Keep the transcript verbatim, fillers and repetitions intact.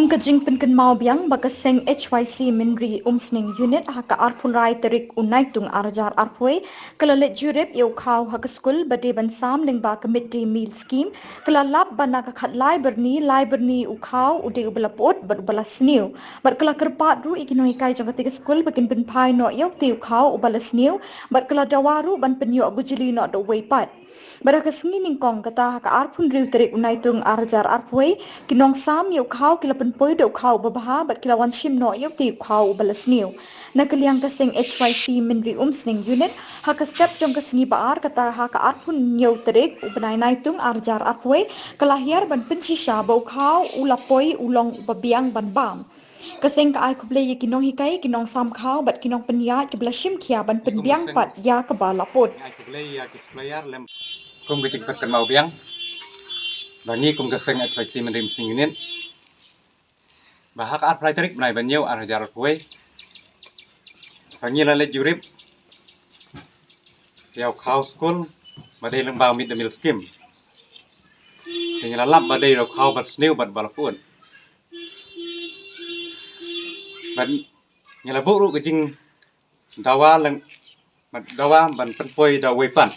Ka jingpynkynmaw biang ba ka seng H Y C Mynri Umsning Unit ha ka arphew lai tarik u Naitung arhajar arphew ka la leit jurip ïa u khaw ha ka skul ba dei ban sam lyngba ka midday meal scheme, ka la lap ba na ka khatlai byrni, lai byrni u khaw u dei uba la put bad uba la sniew. Bad ka la kyrpad ruh ïa ki nonghikai jong katei ka skul ba kin pynphai noh ïa utei u khaw uba la sniew, bad ka la dawa ruh ban pynïoh bujli noh da uwei pat. Bad ha ka sngi nyngkong kata ha ka arphew hynriew tarik u Naitung arhajar arphew, ki nongsam ïa u khaw ki la pynpoi da u khaw uba bha bad ki la wan shim noh ïa utei u khaw uba la sniew. Na ka liang ka seng H Y C Mynri Umsning Unit, ha ka step jong ka sngi ba ar kata ha ka arphew hynñiew tarik u bnai Naitung arhajar arphew, ka la hiar ban pynshisha ba u khaw u la poi u long uba biang ban bam. Ka seng ka ai khublei ïa ki nonghikai, ki nongsam khaw bad ki nongpynïaid kiba la shim khia ban pynbiang pat ïa kaba la put. Ngi ai khublei ïa ki supplier lem. Kum ka jingpynkynmaw biang ba ngi kum ka seng H Y C Mynri Umsning Unit, ba ha ka arphew lai tarik bnai ba hynñiew arhajar arphew, ba ngi la leit jurip ïa u khaw skul ba dei lyngba u midday meal scheme. Te ngi la lap ba dei u khaw ba sniew bad ba la put. Bad ngi la buh ruh ka jingdawa leng, dawa ban pynpoi da uwei pat.